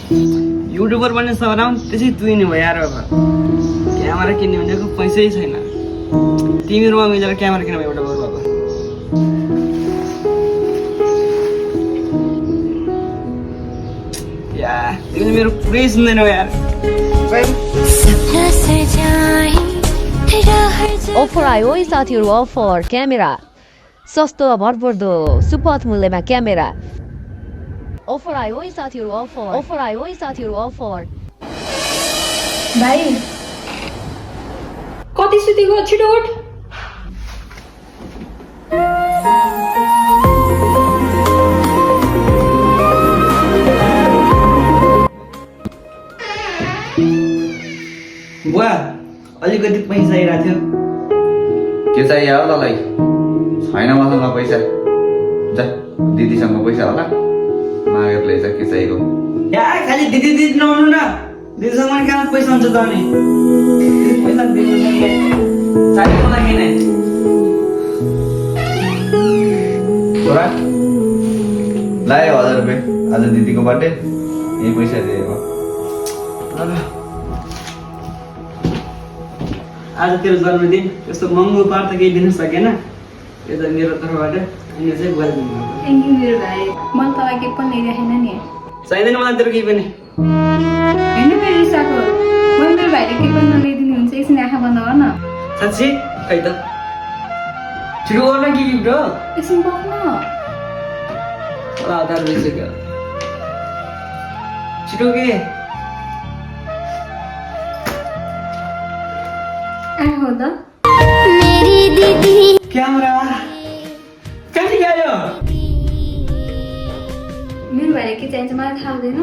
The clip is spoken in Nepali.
युट्युबर बन्ने सपना पनि त्यसै तुइने भयो यार बाबा क्यामेरा किन्ने भनेको पैसै छैन तिमीहरूमा मिलेर क्यामेरा किन्नु एउटा बरु बाबा यार तिमीले मेरो पुरै सुन्दैनौ यार अफर आयो है साथीहरू अफर क्यामेरा सस्तो भरपर्दो सुपथ मूल्यमा क्यामेरा अफर आयो है साथीहरू अफर आयो है साथीहरू अफर भाइ कति सुतेको छिटो उठ बुवा अलिकति पैसा आइरहेको थियो के चाहियो हो तँलाई छैन मसँग पैसा जा दिदीसँग पैसा होला मागेर ल्याइछ के चाहिएको यार खालि दिदी दिदी नहुनु न दिदीसँग पनि कहाँ पैसा हुन्छ त अनि पैसा दिनु चाहिएको लागि नै छोरा लायो 1000 रुपियाँ आज दिदीको बर्थडे यही पैसा दिएको आज तेरो जन्मदिन त्यस्तो महँगो पार त केही दिन सकेन यो त मेरो तर्फबाट अनि चाहिँ बुवा दिनु थ्याङ्क यू मेरो भाइ मैले तँलाई केही पनि ल्याइराखेन नि चाहिँदैन मलाई तेरो केही पनि होइन मेरो रिसाको मैले मेरो भाइले केही पनि नल्याइदिनु हुन्छ एकछिन आँखा बन्द गर न साँच्ची खै त छिटो गर्न के गिफ्ट हो एकछिन पाउन आधार भइसक्यो छिटो के आहो त क्यामेरा कति आयो मेरो भाइले के चाहिन्छ मलाई थाहा हुँदैन